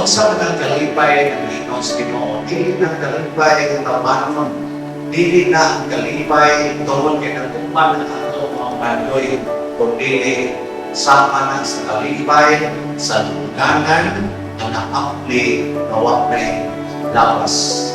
Unsa man ang kalipay ng ingon sa Ginoo, dili na ang kalipay ng tabanon, dili na ang kalipay tungod kay natuman ang ato mga pandoy, kundi sama na sa kalipay sa dungganan nga naapli nga wa may lawas.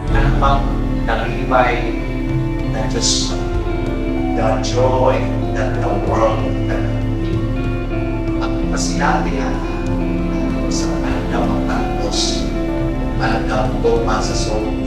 Ano bang kalipay na Diyos? The joy that the world cannot give. Ang kasinabi nga sa andam ang tantos, andam tuma sa sulti.